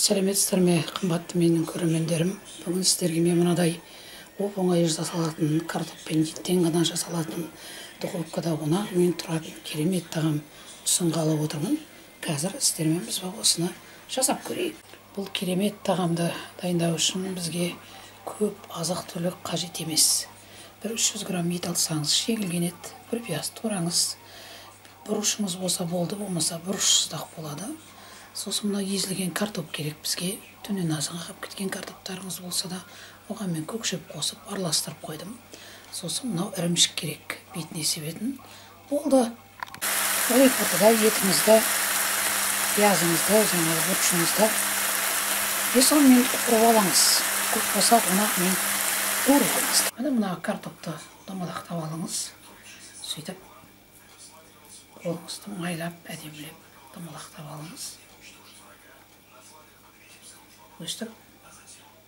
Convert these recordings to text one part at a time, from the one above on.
Сәлеметсіздер ме, қымбатты менің көрермендерім. Бүгін сіздерге мен мынадай оп-оңай жасалатын, картоп пен еттен ғана жасалатын, духовкада 10 минут тұратын керемет тағам ұсынғалы отырмын. Қазір сіздермен біз осыны жасап көрейік. Бұл керемет тағамды дайындау үшін бізге көп азық-түлік қажет емес. Бір 300 грамм ет алсаңыз, шегілген ет, бір пияз тураңыз, бұрышыңыз болса болды, болмаса бұрышсыз-ақ болады. Сосын мына езілген картоп керек бізге. Түннен азанға қап кеткен картоптарыңыз болса да, оған мен көк шөп қосып араластырып қойдым. Сосын мынау ірімшік керек, бетіне себетін. Болды. Бір екі ортада етіңізді, пиязыңызды, жаңағы бұрышыңызды 5-10 минут қуырып алыңыз. Көп болса 10 минут қуырып алыңыз. Міне мына картопты домалақтап алыңыз. Сөйтіп қолыңызды майлап, әдемілеп домалақтап алыңыз. Өстіп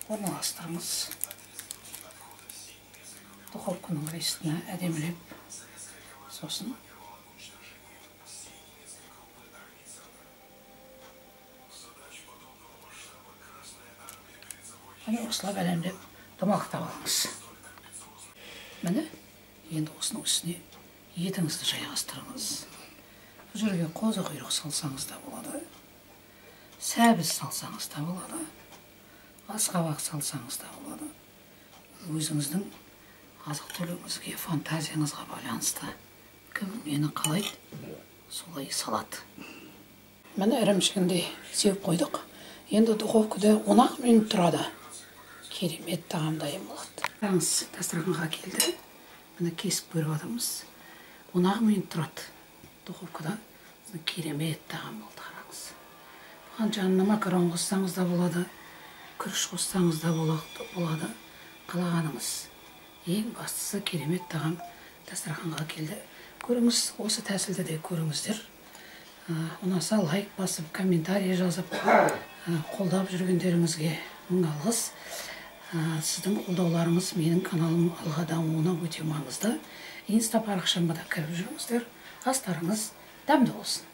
орналастырыңыз. Духовканың үстіне әдемілеп, сосын міне осылай әдемілеп домалақтап алыңыз. Міне енді осының үстіне етіңізді жайғастырыңыз. Бұл жерге қозы құйрық салсаңыз да болады, сәбіз салсаңыз да болады, асқабақ салсаңыз да болады. Өзіңіздің азық-түлігіңізге, фантазияңызға байланысты кім нені қалайды, солай салады. Міне ірімшігін де сеуіп қойдық. Енді духовкада 10 минут тұрады. Керемет тағам дайын болады. Қараңыз, дастарханға келді. Міне кесіп көріп жатырмыз. 10 минут тұрады духовкада. Керемет тағам болды, қараңыз. Бұған жанына макарон қоссаңыз да болады, күріш қоссаңыз да болады, қалағаныңыз. Ең бастысы керемет тағам дастарханға келді. Көріңіз, осы тәсілді де көріңіздер. Ұнаса лайк басып, комментарий жазып, қолдап жүргендеріңізге мың алғыс. Сіздің қолдауларыңыз менің каналым алға дамуына өте маңызды. Инста парақшама да кіріп жүріңіздер. Астарыңыз дәмді болсын.